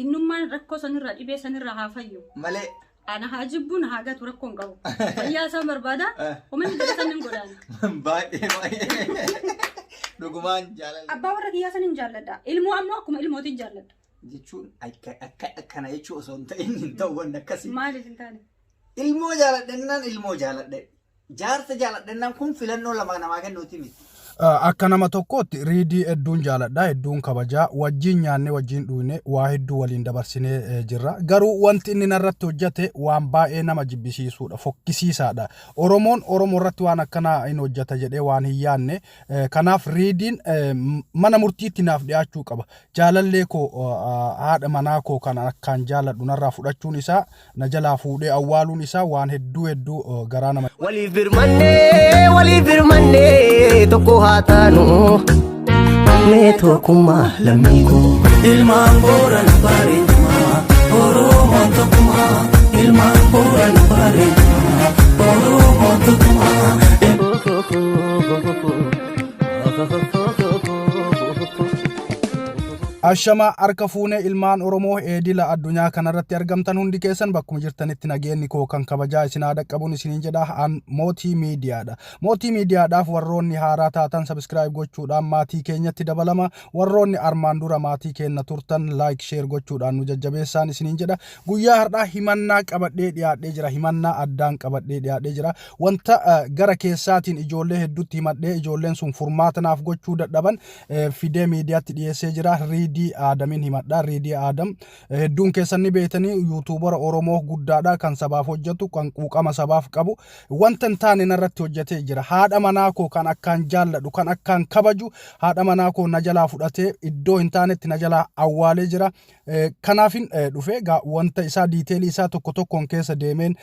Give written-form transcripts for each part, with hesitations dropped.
Innummaan rakkoo sanirraa dhibee sanirraa haa fayyu. Malee. Ana haa jibbu na haa gatu rakkoo hin qabu. Fayyaa isaa barbaada. Humni jedhe san hin godhaan. Baay'ee baay'ee. Dhugumaan jaalala. Abbaa warra kiyyaa san hin jaalladha. Ilmoo ammoo akkuma ilmootiin jaalladha. Jechuun akka akka akkana jechuu osoo hin ta'in hin ta'u wanni akkasii. Maaliif hin taane? Ilmoo jaaladhennaan ilmoo jaaladhe. Jaarsa jaaladhennaan kun filannoo lama namaa kennuuti miti. Akka nama tokkootti Riidii hedduun jaaladha, hedduun kabaja. Wajjin nyaannee wajjin dhuyne waa hedduu waliin dabarsinee jirra. Garuu wanti inni narratti hojjate waan baay'ee nama jibbisiisuudha, fokkisiisaadha. Oromoon Oromoo irratti waan akkanaa hin hojjata jedhee waan hin yaadne. Kanaaf Riidiin mana murtiitti naaf dhiyaachuu qaba. Jaalallee koo haadha manaa koo kan akkaan jaaladhu narraa fudhachuun isaa na jalaa fuudhee awwaaluun isaa waan hedduu hedduu garaa nama Waliif birmannee waliif birmannee tokko haa taanu mee tokkummaa lammii koo. Ilmaan Boorana bareedumaa Oromoon tokkumaa Ilmaan Boorana bareedumaa Oromoon tokkumaa. Ashama harka fuunee ilmaan Oromoo eedila addunyaa kanarratti argamtan hundi keessan bakkuma jirtanitti nageenyi koo kan kabajaa isin haa dhaqqabuun isiniin jedha an mootii miidiyaadha. Mootii miidiyaadhaaf warroonni haaraa taatan sabiskiraayib gochuudhaan maatii keenyatti dabalama. Warroonni armaan dura maatii keenya turtan laayik sheer gochuudhaan nu jajjabeessaan isiniin jedha. Guyyaa har'aa himannaa qabadhee dhiyaadhee jira. Himannaa addaan qabadhee dhiyaadhee jira. Wanta gara keessaatiin ijoollee hedduutti himadhee ijoolleen sun furmaata naaf gochuu dadhaban fidee miidiyaatti dhiyeessee jira. Riidii Aadamin himadha. Riidii Aadam hedduun keessan ni beektanii yuutuubara Oromoo guddaadha kan sabaaf hojjetu kan quuqama sabaaf qabu wanta hin taane narratti hojjetee jira. Haadha manaa koo kan akkaan jaalladhu kan akkaan kabaju haadha manaa koo na jalaa fudhatee iddoo hin taanetti na jalaa awwaalee jira. Kanaafin dhufe egaa wanta isaa diiteelii isaa tokko tokkoon keessa deemeen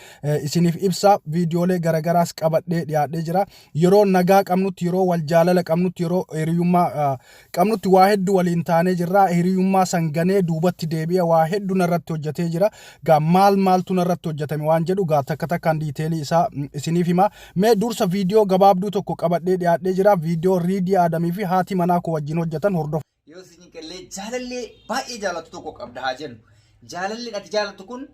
isiniif ibsa viidiyoolee garagaraas qabadhee dhiyaadhee jira. Yeroo nagaa qabnutti yeroo wal jaalala qabnutti yeroo hiriyummaa qabnutti waa hedduu waliin taanee jirra. Hiriyummaa san ganee duubatti deebi'e waa hedduu narratti hojjetee jira. Gaa maal maaltu narratti hojjetame waan jedhu gaa takka takkaan diiteelii isaa isiniif hima. Mee dursa viidiyoo gabaabduu tokko qabadhee dhiyaadhee jira. Viidiyoo Riidii Aadamii fi haati manaa koo wajjin hojjetan hordofa. Yoo si cinqellee jaalallee baay'ee jaalattu tokko qabda haa jennu. Jaalalleen ati jaalattu kun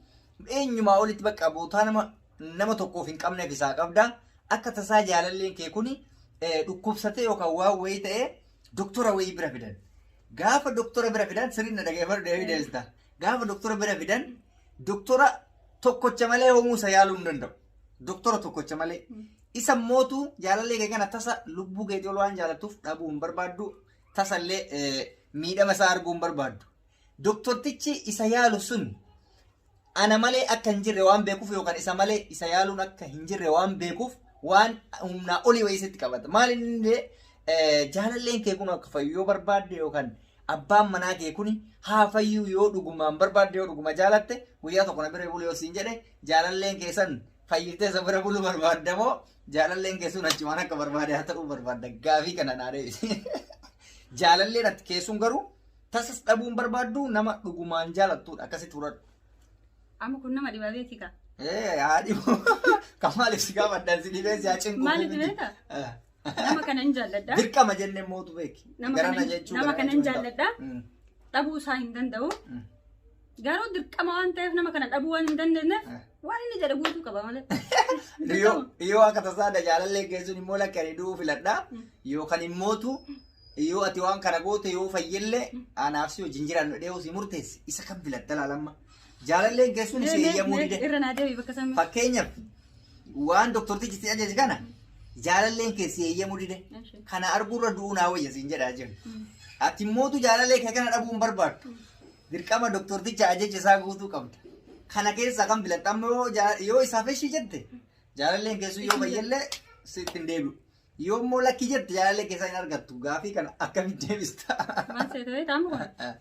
eenyumaa olitti bakka bootaa nama nama tokkoof hin qabneef isaa qabda. Akka tasaa jaalalleen kee kun dhukkubsatee yookaan waan wayii ta'ee doktora wayii bira fidan. Gaafa doktora bira fidan sirriin na dhageeffadhu deebii deebista. Gaafa doktora bira fidan doktora tokkocha malee hoomuu isa yaaluu hin danda'u. Doktora tokkocha malee. Isa mootu jaalallee kee kana tasa lubbuu keetii ol waan jaalattuuf dhabuu hin barbaaddu. Tasallee miidhama isaa arguu hin barbaaddu. Doktortichi isa yaalu sun ana malee akka hin jirre waan beekuuf yookaan isa malee isa yaaluun akka hin jirre waan beekuuf waan humnaa olii wayii sitti qabata. Maal inni illee jaalalleen kee kun akka fayyu yoo barbaadde yookaan abbaan manaa kee kun haa fayyuu yoo dhugumaan barbaadde yoo dhuguma jaalatte guyyaa tokko na bira bulu yoo siin jedhe jaalalleen kee san fayyitee isa bira buluu barbaadda moo Jaalalleen kee sun achumaan akka barbaade haa ta'uu barbaadda. Gaafii kana naa deebisi. Jaalalleen ati kee sun garuu tasas dhabuun barbaaddu nama dhugumaan jaalattudha. Akkasitti fudhadhu. Amma kun nama dhibaa beeki kaa. Ee haa dhibu. Kan maaliif si gaafadhan si dhibee si haa cinqu. Maaliif beektaa? Nama kana hin jaalladha. Dirqama jennee mootu beeki. Nama Garana kana- jechuu nama garana kana hin jechuun ta'u. jaalladha. Dhabuu isaa hin danda'u. Garuu dirqama waan ta'eef nama kana dhabuu waan hin dandeenyeef waan inni jedhe guutuu qaba malee. Yoo yoo akka tasaa da jaalallee keessuun immoo lakki ani du'uu filadha. Yookaan immootu yoo ati waan kana goote yoo fayyellee anaaf si wajjin jiraannu dhiyoo si murteessi isa kam filatta laalamma. Jaalalleen keessuun si eeyyamuu dide. Irra naa deebi bakka sana. Fakkeenyaaf waan doktortichi si ajaje kana jaalalleen kee si eeyyamuu dide. Kana arguurra du'uu naa wayya siin jedhaa jiru. Ati immootu jaalallee kee kana dhabuu hin barbaaddu. Dirqama doktorticha ajaja isaa guutuu qabda. Kana keessaa kan filatta amma yoo yoo isaaf ishii jette jaalalleen keessu yoo fayyellee sitti hin deebi'u. Yoo immoo lakki jette jaalallee keessaa hin argattu. Gaafii kana akkamitti deebista? Maal seete beektaa amma kun?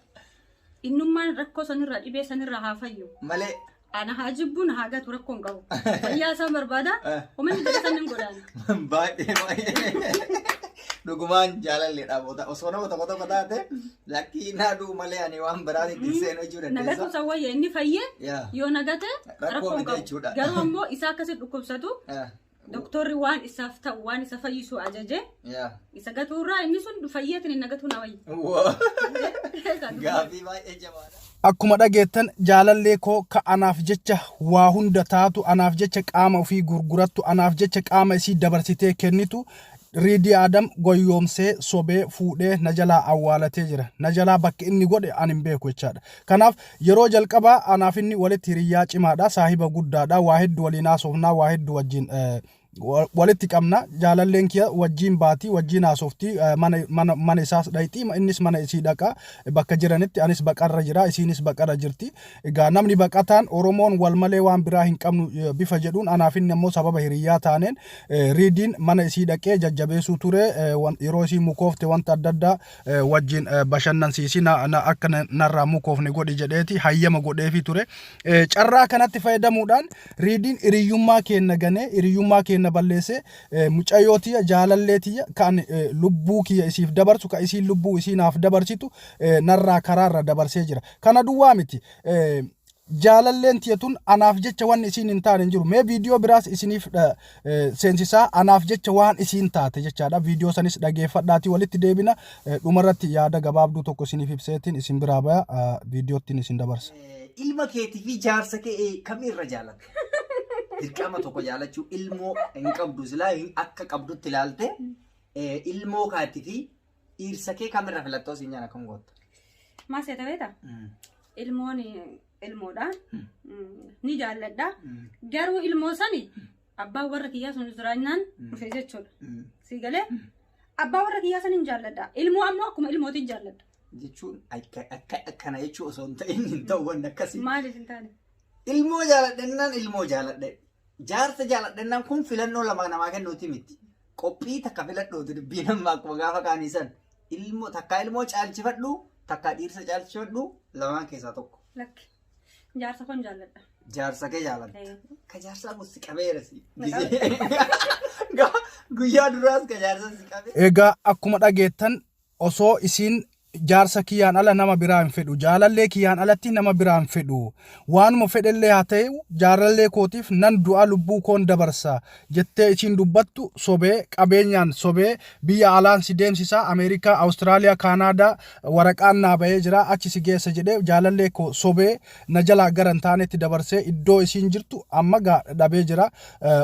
Innummaan rakkoo sanirraa dhibee sanirraa haa fayyu. Malee Ana haa jibbu na haa gatu rakkoo hin qabu. Fayyaa isaa barbaada. Humni jedhe san hin godhaan. Baay'ee baay'ee dhugumaan jaalalleedha boota osoo nama tokko tokko taate lakkii naa du'u malee ani waan biraan ittiin seenu jechuu Nagatu dandeessa. isa wayya inni fayyee Yaa. yoo nagate Rakkoo rakkoo hin miti qabu. jechuudha. Garuu ammoo isaa akkasi dhukkubsatu Doktorri waan isaaf ta'u waan isa fayyisu ajaje Yaa. isa gatuurraa inni sun fayyeetiin hin nagatu na wayya. Waa. Gaaffii baay'ee jabaadha. Akkuma dhageettan jaalallee koo ka anaaf jecha waa hunda taatu, anaaf jecha qaama ofii gurgurattu, anaaf jecha qaama isii dabarsitee kennitu Riidii Aadam goyyoomsee sobee fuudhee na jalaa awwaalatee jira. Na jalaa bakki inni godhe ani hin beeku jechaadha. Kanaaf yeroo jalqabaa anaaf inni walitti hiriyyaa cimaadha, saahiba guddaadha, waa hedduu waliin haasofnaa, waa hedduu wajjin walitti qabna. Jaalalleen kiyya wajjin baati, wajjin haasofti, mana, mana, mana isaas dhayxi, innis mana isii dhaqa. Bakka jiranitti anis baqarra jira, isiinis baqarra jirti. Egaa namni baqataan Oromoon wal malee waan biraa hin qabnu bifa jedhuun anaaf inni ammoo sababa hiriyyaa taaneen Riidiin mana isii dhaqee jajjabeessuu ture. Yeroo isiin mukoofte wanta adda addaa wajjin bashannansiisi akka narraa mukoofne godhi jedheeti hayyama godheefii ture. Carraa kanatti fayyadamuudhaan Riidiin hiriyyummaa keenna ganee hiriyyummaa keenna balleessee mucayyoo tiyya jaalallee tiyya kan lubbuu kiyya isiif dabarsu ka isiin lubbuu isii naaf dabarsitu narraa karaarra dabarsee jira. Kana duwwaa miti. Jaalalleen tiya tun anaaf jecha wanni isiin hin taane hin jiru. Mee viidiyoo biraas isiniif seensisaa anaaf jecha waan isiin taate jechaadha. Viidiyoo sanis dhageeffadhaatii walitti deebina. Dhumarratti yaada gabaabduu tokko isiniif ibseetiin isin biraa baya viidiyoottiin isin dabarsa. Ilma keetii fi jaarsa kee kamirra jaalatta? Dirqama tokko jaalachuu ilmoo hin qabdu silaa akka qabdutti ilaalte ilmoo kaatii fi Dhiirsa kee kamirra filattoo siin jaan akkam gootta? Maal seeta beekta? Ilmoon ilmoodha. Ni jaalladha. Garuu ilmoo sani abbaan warra kiyyaa sun jiraannaan dhufe jechuudha. Si galee abbaa warra kiyyaa san hin jaalladha. Ilmoo ammoo akkuma ilmootiin jaalladha. Jechuun akka akka akkana jechuu osoo hin ta'in hin ta'u wanni akkasii. Maaliif hin taane? Ilmoo jaaladhennaan ilmoo jaaladhe. Jaarsa jaaladhennaan kun filannoo lama namaa kennuuti miti. Qophii takka filadhuuti dubbiin amma akkuma gaafa kaanii san. Ilmoo takkaa ilmoo caalchifadhu takkaa dhiirsa caalchifadhu lamaan keessaa tokko. Lakki. Jaarsa koon jaalladha. Jaarsa kee jaalatta. Eh. Ka jaarsaa kun si qabeera si. Guyyaa duraas ka jaarsaa si qabee. Egaa akkuma dhageettan Osoo isiin jaarsa kiyyaan ala nama biraa hin fedhu. Jaalallee kiyyaan alatti nama biraa hin fedhu. Waanuma fedhellee haa ta'u jaalallee kootiif nan du'a lubbuu koon dabarsa jettee isiin dubbattu sobee qabeenyaan sobee biyya alaan si deemsisa Ameerikaa, Awustiraaliyaa, Kaanaadaa waraqaan naa bahee jira achi si geessa jedhee jaalallee koo sobee na jalaa gara hin taanetti dabarsee iddoo isiin jirtu amma gaa dhabee jira.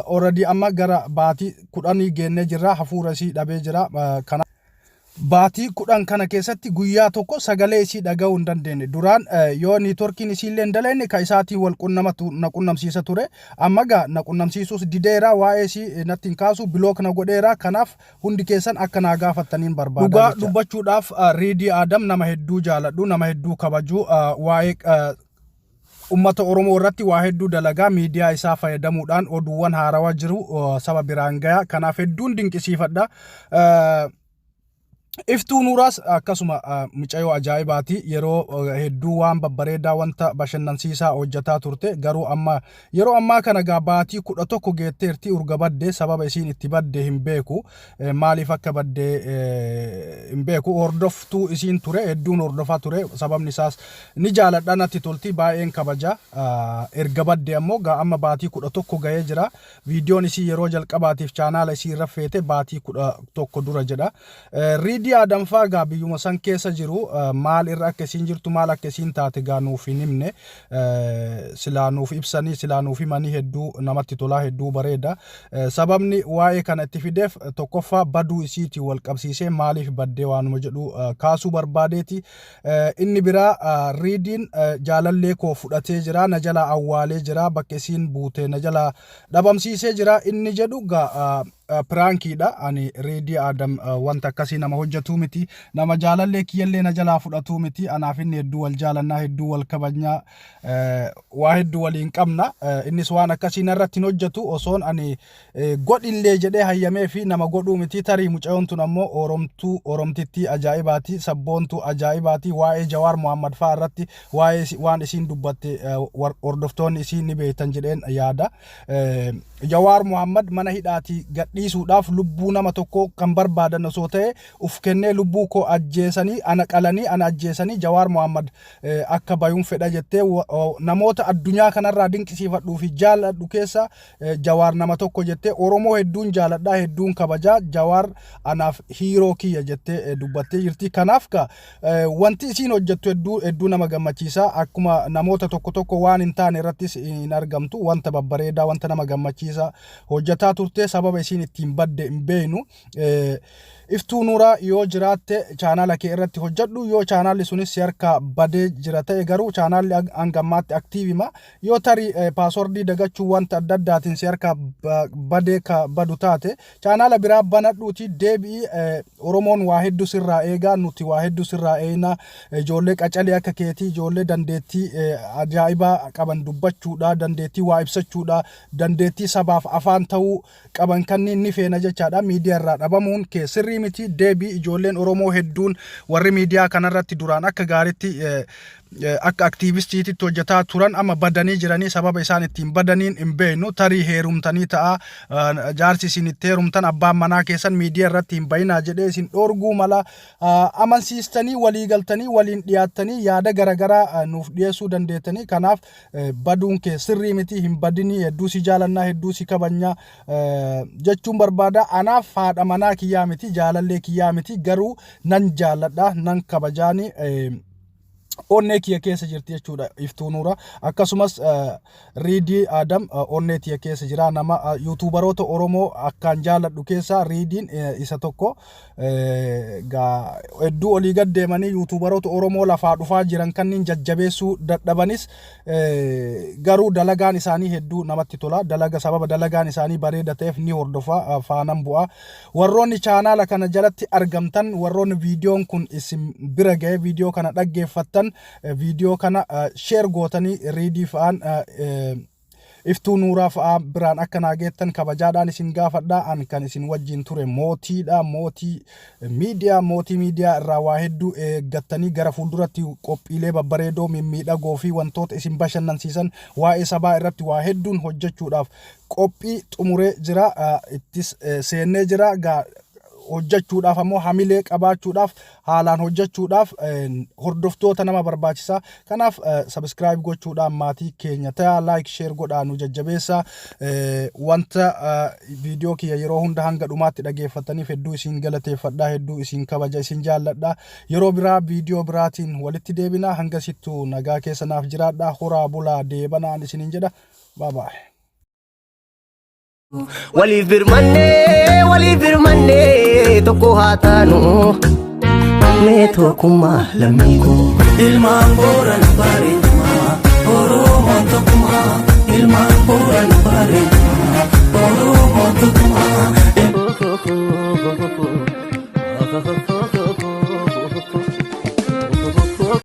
Already amma gara baatii kudhanii geennee jirra hafuura isii dhabee jira. Kana Baatii 10 kana keessatti guyyaa tokko sagalee isii dhaga'uu hin dandeenye. Duraan yoo niitworkiin isiillee hin dalagne ka isaatiin wal qunnamatu na qunnamsiisa ture. Amma gaa na qunnamsiisuus dideera waa'ee isii natti hin kaasu bilook na godheera. Kanaaf hundi keessan akka naa gaafattaniin barbaada. Dhugaa dubbachuudhaaf Riidii Aadam nama hedduu jaaladhu nama hedduu kabaju waa'ee ummata Oromoo irratti waa hedduu dalagaa miidiyaa isaa fayyadamuudhaan oduuwwan haarawa jiru saba biraan gaya. Kanaaf hedduun dinqisiifadha. Iftuu Nuuraas akkasuma mucayyoo ajaa'ibaati. Yeroo hedduu waan babbareedaa wanta bashannansiisaa hojjetaa turte. Garuu amma yeroo ammaa kana gaa baatii 11 geetteerti urga badde sababa isiin itti badde hin beeku. Maaliif akka badde hin beeku. Hordoftuu isiin ture hedduun hordofaa ture. Sababni isaas ni jaaladha natti tolti baay'een kabaja. Erga badde ammoo gaa amma baatii 11 gahee jira. Viidiyoon isii yeroo jalqabaatiif chaanaala isii irra feete baatii 11 dura jedha. Riidii Aadamfaa gaa biyyuma san keessa jiru maal irra akka isiin jirtu maal akka isiin taate gaa nuuf hin himne. Silaa nuuf ibsanii silaa nuuf himanii hedduu namatti tolaa hedduu bareeda. Sababni waa'ee kana itti fideef tokkoffaa baduu isiitiin wal qabsiisee maaliif baddee waanuma jedhu kaasuu barbaadeeti. Inni biraa Riidiin jaalallee koo fudhatee jira na jalaa awwaalee jira bakka isiin buute na jalaa dhabamsiisee jira inni jedhu gaa piraankiidha. Ani Riidii Aadam wanta akkasii nama hojjetuu miti. Nama jaalallee kiyyallee na jalaa fudhatuu miti. Anaaf inni hedduu wal jaalannaa hedduu wal kabajnaa waa hedduu waliin qabna. Innis waan akkasii narratti hin hojjetu osoon ani godhillee jedhee hayyamee fi nama godhuu miti. Tarii mucayoon tun ammoo Oromtuu Oromtittii ajaa'ibaati sabboontuu ajaa'ibaati waa'ee Jawaar Mohammad fa'aa irratti waa'ee waan isiin dubbatte hordoftoonni isiin ni beektan jedheen yaada. Jawaar Mohammad mana hidhaatii gadhii gadhiisuudhaaf lubbuu nama tokkoo kan barbaadan osoo ta'e uf kennee lubbuu koo ajjeesanii ana qalanii ana ajjeesanii Jawaar Mohammad akka bayuun fedha jettee namoota addunyaa kanarraa dinqisiifadhuu fi jaalladhu keessa Jawaar nama tokko jettee Oromoo hedduun jaaladha hedduun kabajaa Jawaar anaaf hiiroo kiyya jettee dubbattee jirti. Kanaaf ka wanti isiin hojjettu hedduu hedduu nama gammachiisa. Akkuma namoota tokko tokko waan hin taane irrattis hin argamtu wanta babbareedaa wanta nama gammachiisa hojjetaa turte sababa isiin ittiin badde hin beeknu. Iftuu Nuuraa yoo jiraatte chaanaala kee irratti hojjedhu yoo chaanaalli sunis si harkaa badee jira ta'e garuu chaanaalli hanga ammaatti aktiivima yoo tarii paaswordii dagachuu wanta adda addaatiin si harkaa badee ka badu taate chaanaala biraa banadhuuti deebi'i Oromoon waa hedduu sirraa eegaa nuti waa hedduu sirraa eeyna ijoollee qacalee akka keetii ijoollee dandeettii ajaa'ibaa qaban dubbachuudha dandeettii waa ibsachuudha dandeettii sabaaf afaan ta'uu qaban kanniin ni feena jechaadha. Miidiyaa irraa dhabamuun kee sirrii miti. Deebii ijoolleen Oromoo hedduun warri miidiyaa kanarratti duraan akka gaariitti akka aktiivistiititti hojjetaa turan amma badanii jiranii sababa isaan ittiin badaniin hin beeknu. Tarii heerumtanii ta'a jaarsi isin itti heerumtan abbaan manaa keessan miidiyaa irratti hin bayinaa jedhee isin dhoorguu mala amansiistanii walii galtanii waliin dhiyaattanii yaada garaagaraa nuuf dhiyeessuu dandeettanii kanaaf baduun kee sirrii miti hin badinii hedduu si jaalannaa hedduu si kabajnaa jechuun barbaada anaaf haadha manaa kiyyaa miti jaalallee kiyyaa miti garuu nan jaalladha nan kabajaani onnee kiyya keessa jirti jechuudha iftuu nuura akkasumas riidii adam onnee tiyya keessa jira nama yuutuubaroota oromoo akkaan jaalladhu keessaa riidiin isa tokko Egaa hedduu olii gad deemanii yuutuubaroota Oromoo lafaa dhufaa jiran kanneen jajjabeessuu dadhabanis garuu dalagaan isaanii hedduu namatti tola. Dalaga sababa dalagaan isaanii bareeda ta'eef ni hordofa faanan bu'a. Warroonni chaanaala kana jalatti argamtan warroonni viidiyoon kun isin bira ga'e viidiyoo kana dhaggeeffattan viidiyoo kana sheer gootanii riidii fa'aan Iftuu Nuuraa fa'aa biraan akka naa geettan kabajaadhaan isin gaafadha. An kan isin wajjin ture mootiidha. Mootii miidiyaa mootii miidiyaa irraa waa hedduu eeggattanii gara fuulduratti qophiilee babbareedoo mimmiidhagoo fi wantoota isin bashannansiisan waa'ee sabaa irratti waa hedduun hojjechuudhaaf qophii xumuree jira. Ittis seennee jira. Hojjechuudhaaf ammoo hamilee qabaachuudhaaf haalaan hojjechuudhaaf hordoftoota nama barbaachisa. Kanaaf subscribe gochuudhaan maatii keenya ta'a like share godhaa nu jajjabeessa. Wanta viidiyoo kiyya yeroo hunda hanga dhumaatti dhageeffataniif hedduu isin galateeffadha hedduu isin kabaja isin jaalladha. Yeroo biraa viidiyoo biraatiin walitti deebina hangasittuu nagaa keessa naaf jiraadha horaa bulaa deebanaan isiniin jedha. Bye bye. Waliif birmannee waliif birmannee tokko haa taanu mee tokkummaa lammii koo. Ilmaan Boorana bareedumaa Oromoon tokkumaa Ilmaan Boorana bareedumaa Oromoon tokkumaa.